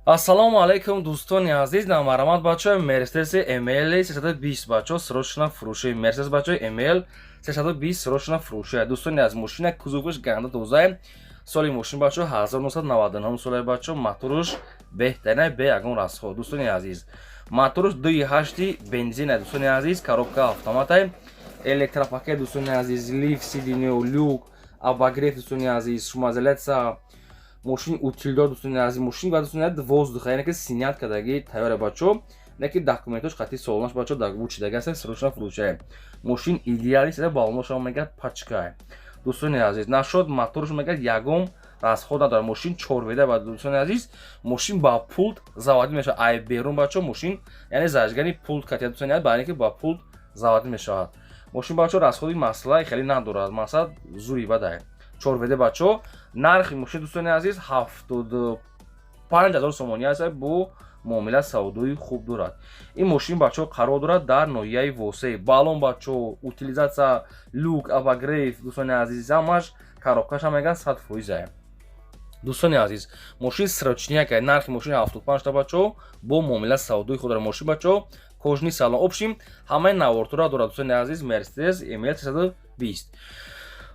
Ассалому алайкум, дӯстони азиз. Намарамат, бачаҳо, Мерседес ML 320, бачаҳо, срочно фурӯши. Мерседес, бачаҳо, ML 320 срочно фурӯши. Дӯстони аз, мошина кузоваш ганда тозае. Соли мошин, бачаҳо, 1999 соли, бачаҳо, моторуш беҳтарина, бе ягон расход. Дӯстони азиз, моторуш 2,8 бензина. Дӯстони азиз, коробка автоматай, электропакет. Дӯстони азиз, лифт сиденье, люк, обогрев. Дӯстони азиз, шумоизоляция мошин, утилдор. Дӯстони азиз, мошин ва, дӯстони азиз, воздуха, яъне ки снять кардаги тайёре, бачаҳо, не ки документош қатъи солонаш, бачаҳо, дар вучидаги аст. Срочно фурӯшае. Мошин идеалист, балоношам мегӯяд, пачка. Дӯстони азиз, нашод моторш, мегӯяд, ягон расход надорад. Мошин чорведа ба, дӯстони азиз, мошин ба пульт заводить мешавад ай берун, бачаҳо. Мошин, яъне зажигание пульт катия, дӯстони азиз, ба ки ба пульт заводить мешавад мошин. Бачаҳо, расходи масла хеле надорад, масалан, зури бадай. Чорведа, бачаҳо. Нархи мошин, дӯстони азиз, 75 000 сомонӣ аст, бо муомила савдои хуб дорад. Ин мошин, бачаҳо, қарор дорад дар ноҳияи Восе. Балон, бачаҳо, утилизация, люк, обогрев. Дӯстони азиз, ҳамаш коробкаша, мегӯяд, 100%-а. Дӯстони азиз, мошин срочняк. Нархи мошин 75 та, бачаҳо, бо муомила савдои худ дорад. Мошин, бачаҳо, кожаный салон, общем, ҳамаи навортура дорад. Дӯстони азиз, Мерседес ML 320.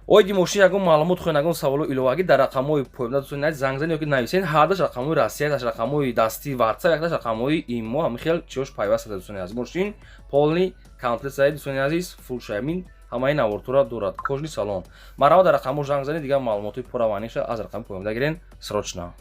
Оиди мошин ягон маълумот хоҳед, ягон саволу иловагӣ, дар рақамҳои поёнда, дӯстони азиз, занг занед ёки нависед. Ҳардаш рақамҳои Россия, якташ рақамҳои дастӣ Ватсап, якташ рақамҳои Имо, ҳамин хел чиёш пайваст аст. Дӯстони азиз, мошин полный комплект, дӯстони азиз, фулл шаймин, ҳамаи навортура дорад, кожаный салон. Марҳамат, дар рақамҳо занг занед, дигар маълумотҳои пурра маъниша аз рақами поёнда гирен. Срочно.